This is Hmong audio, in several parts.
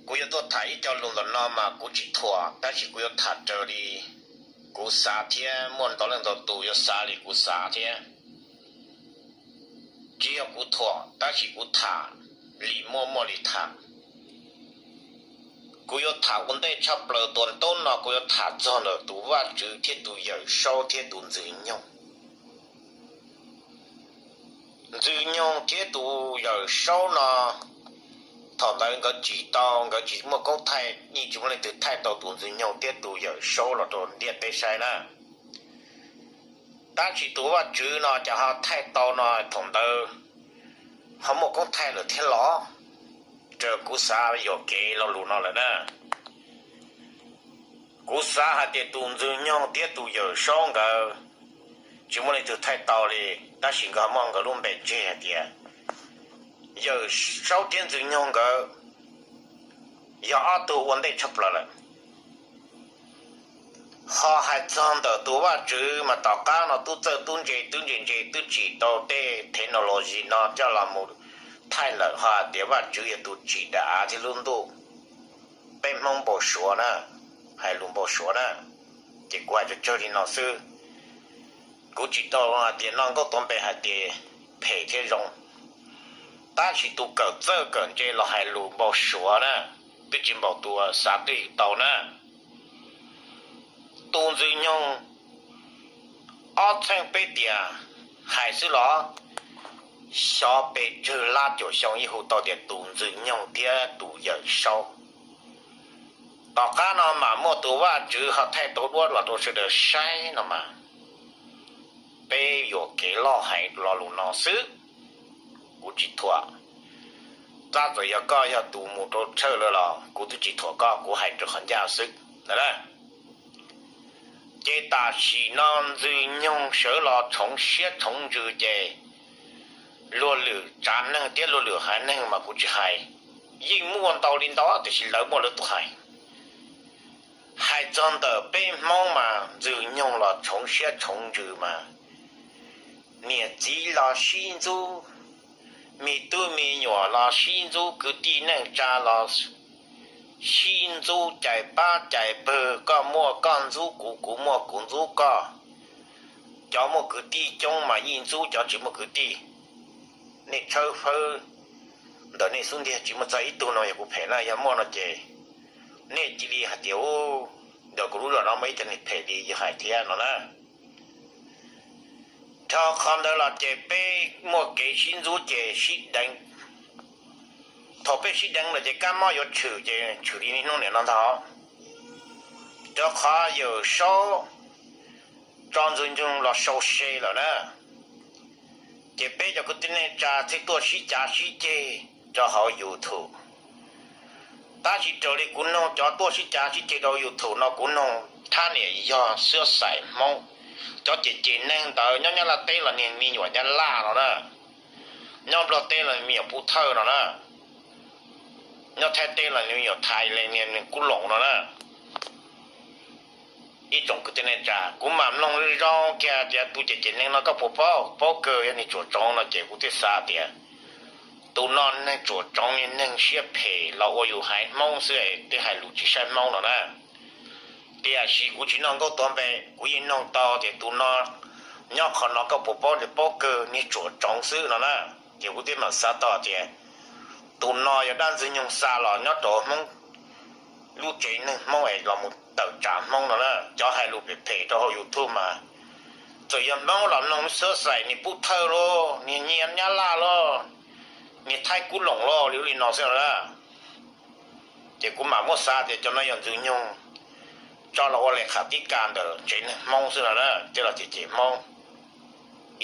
Kuv yuav tuaj tham ib co lus ntawm no mas kuv tsis thuam, tab sis kuv yuav tham raws li kuv xav thiab muaj ntau leej ntau tus yuav xav li kuv xav thiab. Tsis yog kuv thuam, tab sis kuv tham li muaj muaj li tham. Kuv yuav tham ua ntej tshaj plaws tus ntaub no, kuv yuav tham txog ntawm tus Vajtswv thiab tus Yawm Saub thiab tus Ntxwg Nyoog. Ntxwg Nyoog thiab tus Yawm Saub no, thaum ntawd nkawd tsim tau, nkawd tsis muaj koob thaij, yeej tsis muaj leej twg thaij tau tus Ntxwg Nyoog thiab tus Yawm Saub los rau ntiaj teb saib na. Tab sis tus Vajtswv no ces ho thaij tau no, thaum ntawd ho muaj koob thaij lawm thiab los? Raws kuv xav yuam kev lo lus no lawm na. Kuv xav hais tias tus Ntxwg Nyoog thiab tus Yawm Saub nkawd tsis muaj leej twg thaij tau li, tab sis nkawd ho muaj nkawd lub npe tseg hais tias Yawm Saub thiab Ntxwg Nyoog nkawd yog ob tug ua ntej tshaj plaws lawm. Ho hais txog ntawm tus Vajtswv mas tom qab no tub txawj tub ntse twb ntse ntse twb tsim tau tej technology no coj los mus thaij lawm, ho hais tias Vajtswv yog tus tsim daim av thiab lub ntuj. Peb Hmoob npau suav na, hais lus npau suav na, ces kuv hais tsawg tsawg li no xwb. Kuv tsis tau hais tias no nkauj tuav npe hais tias phem thiab zoo, tab sis tus kawm txawj kawm ntse los hais lus npau suav na, twb tsis npaum tus xav twj ywm tau na. Tus Ntxwg Nyoog ob txheej peb tiam hais xwb los, xyov pes tsawg lab caum xyoo yeej hu tau tias tus Ntxwg Nyoog thiab tus Yawm Saub. Tom qab no mas muaj tus Vajtswv ho thaij tau duab los rau sawv daws saib no mas, peb yuam kev loj hais lo lus no xwb. Kuv tsis thuam, tab txawm yog koj yog tus mus rau tshawj lawm los kuv twb tsis thuam koj, kuv hais rau qhov ncaj xwb na. Ces tam sim no Ntxwg Nyoog sawv los tshoov siab tshoov ntsws ces luag lwm tsav neeg thiab luag lwm haiv neeg mas kuv tsis hais, yeej muaj ntau li ntau tiam sis lawv muaj lawv tus hais. Hais txog ntawm peb Hmoob mas Ntxwg Nyoog los tshoov siab tshoov ntsws mas niam txiv los sib ntxub, me tub me nyuam los sib ntxub, kwv tij neej tsa los sib ntxub, cais pab cais pawg, koj muaj koj ntxub kuv, kuv muaj kuv ntxub koj. Cov muaj kwv tij coob mas yeej ntxub cov tsis muaj kwv tij. Nej tshawb fawb ntawm nej xub ntiag tsis muaj txog ib tug no yog kuv phem na, yog muaj no ces nej cia li hais tias, u, ntawm kuv lub zos no muaj ib co neeg phem li yog hais thiab no na. Dhau qhov ntawd los ces peb muaj kev sib ntxub ces sib deev. Thaum peb sib deev lawm ces kab mob yuav tshwm ces tshwm li niaj hnub niam no ntag. Rau qhov Yawm Saub tso Ntxwg Nyoog los sau se lawm na, ces peb cov kwv tij neej tsa thiaj tuaj sib cav sib ceg rau hauv YouTube. Tab sis raws li kuv noog cov tuaj sib cav sib ceg rau YouTube no, kuv noog thab niam yog xwb xaim Hmoob. Cov cem cem neeg ntawd nyob Nyab Laj teb los niag me nyuam Nyab Laj no na, nyob Nplog teb los me nyuam Pub Thawj no na, nyob Thaib teb los me nyuam Thailand, niag Kub Loos no na. Ib tsoom kwv tij neej tsa, kuv mam mloog zoo kiag tias tus cem cem neeg no koj puas paub, paub kawg, yog niag tsuam tsoov no ces kuv thiaj xav tias tus no neeg tsuam tsoov, niag neeg siab phem los ua yus haiv Hmoob xwb es twb hais lus tsis saib Hmoob no na. Tiam sis kuv tsis noj nkauj tuav npe, kuv yeej noog tau tias tus no nyob qhov no koj puas paub, paub kawg, niag tsuam tsoov xwb no na. Ces kuv thiaj mam xav tau tias tus no yog dab Ntxwg Nyoog xa los nyob rau Hmoob lub tsev neeg Hmoob es los mus tawm tsam Hmoob no na. Cov hais lus phem phem rau hauv YouTube mas txawm yog Hmoob los mloog xwb xaim niag Pub Thawj lauj, niag Nyab Laj lauj, niag Thaib Kub Loos lauj, li ub li no xwb no na. Ces kuv mam muab xav tias cov no yog Ntxwg Nyoog tso los ua le khas tib kas ntawm tsev neeg Hmoob xwb no na, thiaj los cem cem Hmoob.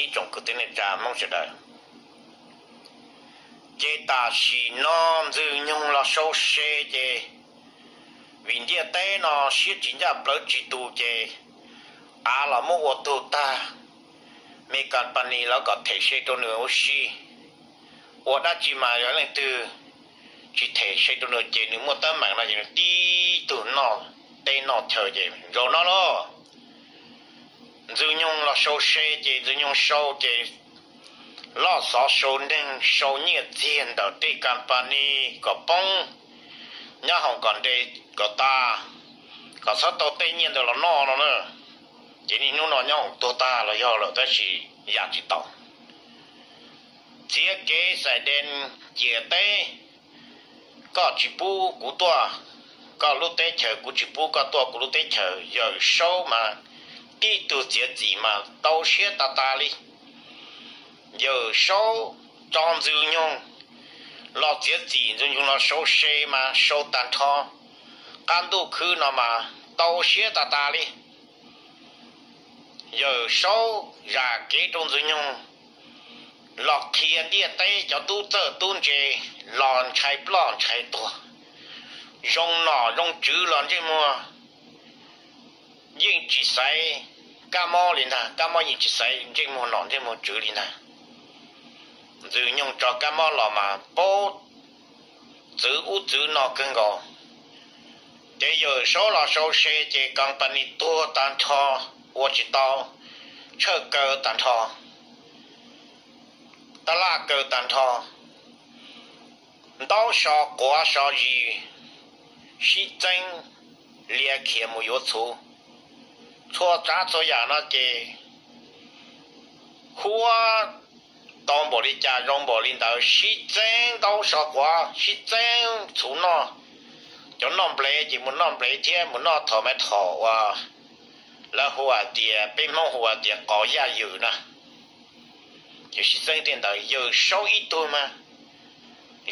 Ib tsoom kwv tij neej tsa Hmoob sawv daws, ces tam sim no Ntxwg Nyoog los sau se ces vim ntiaj teb no siab tsis ncaj plawv tsis tus ces av los muab ua tug tag, me company los kom them se rau nws ua si. Ua dab tsi mas yog leej twg tsis them se rau nws ces nws muaj teeb meem no ces nws tib tug noj teb noj chaw ces zaum no lauj. Ntxwg Nyoog los sau se ces Ntxwg Nyoog sau ces loj xov sau neeg sau nyiaj txiag ntawm tej company kom poob, nyob hoom kom nres kom tas, kom txhob tau tej nyiaj ntawd los noj no na. Ces niaj hnub no nyob hoom tuag tag los yog lawm tab sis yam tsis tau. Txiav kev xais dees ciam teb, koj tsis pub kuv tuaj koj lub teb chaws, kuv tsis pub koj tuaj kuv lub teb chaws. Yawm Saub mas tib tug txiav txim mas tau siab tas tas li. Yawm Saub tso Ntxwg Nyoog los txiav txim, Ntxwg Nyoog los sau se mas sau tag nrho. Qab ntuj khwb no mas tau siab tas tas li. Yawm Saub zam kev rau Ntxwg Nyoog los qhia ntiaj teb cov tub txawj tub ntse los ntshai ploj ntshai tuag. Zoo nom zoo tswv los ntsej muag yeej tsis xaiv kab mob li ntag, kab mob yeej tsis xaiv ntsej muag nom ntsej muag tswv li ntag. Ntxwg Nyoog tso kab mob los mas paub txwv ub txwv no kawg nkaus. Ces Yawm Saub los sau se ces company tuag tag nrho, ua tsis tau, tshawj kaw tag nrho, taj laj kaw tag nrho, ntaub so quav so zis sib txeeb, lia khiav mus yuav txhuv. Txhua tsav txhua yam no ces huab tau npaum li cas zoo npaum li ntawd, sib txeeb ntaub so quav, sib txeeb txhuv noj. Cov noj nplev ces mus noj nplev thiab mus noj thaum me thaum uas lawv hu hais tias, peb Hmoob hu hais tias qos yaj ywm na. Ces sib txeeb tej ntawd, Yawm Saub ib tug mas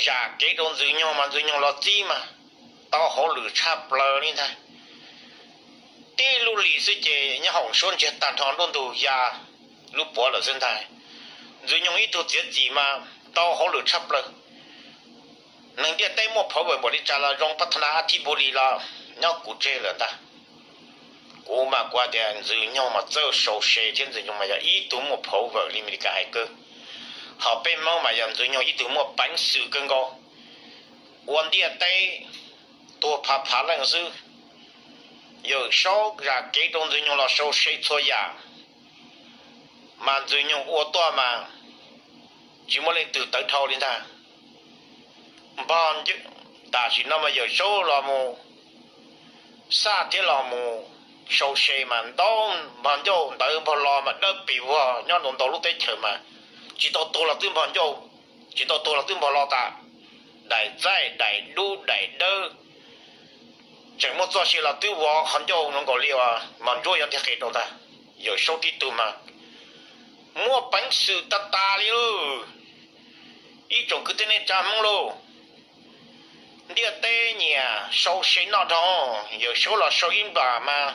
zam kev rau Ntxwg Nyoog mas Ntxwg Nyoog los txib mas tau hauj lwm tshaj plaws li ntag. Tib lub lis xwb ces nyob hoom suab ntsiag tag nrho nruab ntug ya lub puav lawm xwb ntag. Ntxwg Nyoog ib tug txiav txim mas tau hauj lwm tshaj plaws. Neeg ntiaj teb muaj power npaum li cas los zoo pab thab na ab thib npug li los nyob kuv tseg lawm ntag. Kuv mas kuv hais tias Ntxwg Nyoog mas txawj sau se thiab Ntxwg Nyoog mas yog ib tug muaj power li Amelikas hais kawg. Ho peb Hmoob mas yog Ntxwg Nyoog ib tug muaj peev xwm kawg nkaus, ua ntiaj teb tuag phav phav leej xwb. Yawm Saub zam kev rau Ntxwg Nyoog los sau se txhua yam, mas Ntxwg Nyoog ua tuaj mas tsis muaj leej twg tawv dhau li ntag. Npog, tam sim no mas Yawm Saub los mus xaj thiab los mus sau se mas ntaub npog ncauj ntawv npog lo mas dawb pes vog nyob ntau ntau lub teb chaws mas tsis tau tuag los twb npog ncauj, tsis tau tuag los twb npog lo tas, daim txaij daim dub daim dawb, tseem muaj txoj sia los twb vov qhov ncauj zoo nkaus li uas mos ntsuab yuav ntiag qe rau ntag. Yawm Saub tib tug mas muaj peev xwm tas tas li lauj. Ib tsoom kwv tij neej tsa Hmoob lauj, ntiaj teb nyiam sau se noj dhau, Yawm Saub los sau ib nplas mas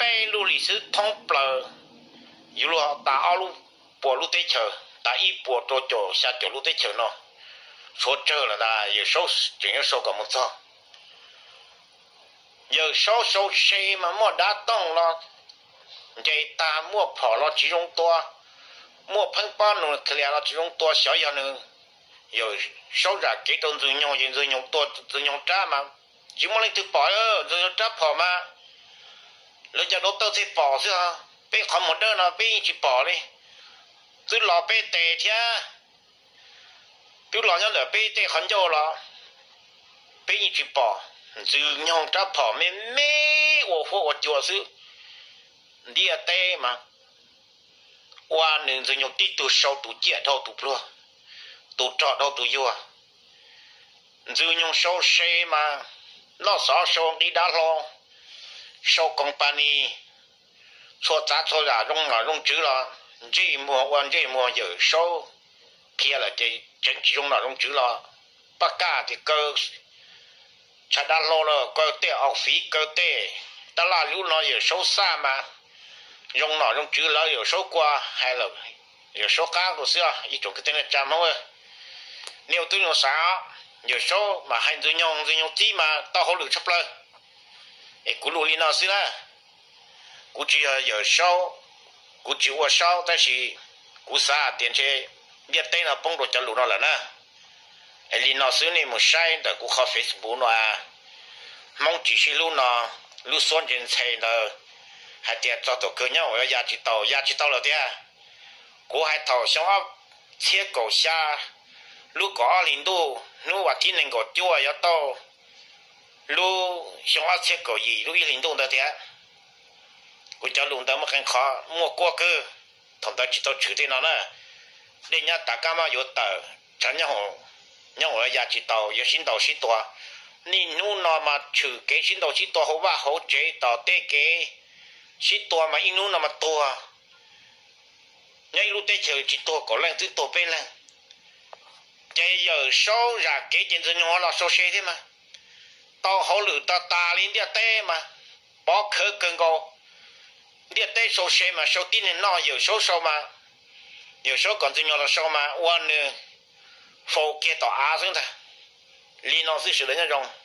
peb lub lis xwb thoob plaws yuav luag tas ob lub puas lub teb chaws, tas ib puas rau caum xya caum lub teb chaws no. Tshuav tsawg lawm ntag, Yawm Saub tseem yuav sau kom mus txog. Yawm Saub sau se mas muaj dav tooj los nce tag, muaj phom los tsis zoo tua, muaj pheeb pob nus klias los tsis zoo tua, xyov yog nws. Yawm Saub zam kev rau Ntxwg Nyoog ces Ntxwg Nyoog tua Ntxwg Nyoog rab mas tsis muaj leej twg pom. Ntxwg Nyoog rab phom mas lawv cov dau tawj txhij pom xwb os, peb qhov muag dawb no peb yeej tsis pom li. Twb los peb tes thiab, twb los nyob ntawm peb tej qhov ncauj los peb yeej tsis pom. Ntxwg Nyoog rab phom me me ua huab ua cua xwb. Ntiaj teb mas ua nws Ntxwg Nyoog tib tug sau tus ciaj dhau tus pluag, tus rog dhau tus yuag. Ntxwg Nyoog sau se mas noj xov sau nqi dav hlau, sau company, txhua tsav txhua yam zoo nom zoo tswv los ntsej muag ua ntsej muag Yawm Saub qhia lawm ces tseem tsis zoo nom zoo tswv los paj kaj tias kaw tshav dav hlau los kaw tej office kaw tej tab laj lub no Yawm Saub xaj mas zoo nom zoo tswv lawv Yawm Saub kua hais lawm, Yawm Saub qab rau xwb os ib tsoom kwv tij neej tsa Hmoob. Nej ua tib zoo xav, Yawm Saub mas hais Ntxwg Nyoog, Ntxwg Nyoog txib mas tau hauj lwm tshaj plaws. Es kuv lus li no xwb na, kuv tsis yog Yawm Saub, kuv tsis ua Saub tab sis kuv xav hais tias ntshe ntiaj teb no poob rau cov lus no lawm na. Es li no xwb nej mus saib ntawm kuv qhov Facebook no, Hmoob tsis sib hlub no, lub suab ntse ntxhe ntawd, hais tias txog thaum kawg nyob ua ya tsis tau, ya tsis tau lawm tiag. Kuv hais thaum xyoo ob txhiab kaum xya, lub kaum ob hlis ntuj hnub vas thib nees nkaum cuaj yuav tau lub xyoo ob txhiab kaum yim lub ib hlis ntuj ntawd thiab. Kuv cov lus ntawd muaj qee qhov muaj kuab kawg, thaum ntawd tsis tau tshwm tej no na. Dej nyab tav kab mob yuav tawm, tshav nyob hauv ya tsis tau, yuav sib ntaus sib tua. Niaj hnub no mas tshwm kev sib ntaus sib tua hauv vaj hauv tsev, tom tej kev sib tua mas ib hnub no mas tuag. Nyob ib lub teb chaws tsis tuag kaum leej twb tuag peb leeg. Ces Yawm Saub zam kev ces Ntxwg Nyoog los sau se thiab mas. Tau hauj lwm tau tas li ntiaj teb mas, pov khawv kawg nkaus. Ntiaj teb sau se mas sau tib neeg noj, Yawm Saub sau mas, Yawm Saub kom Ntxwg Nyoog los sau mas ua nws faus kiag tom av xwb ntag. Li no xwb, sawv daws nyob zoo.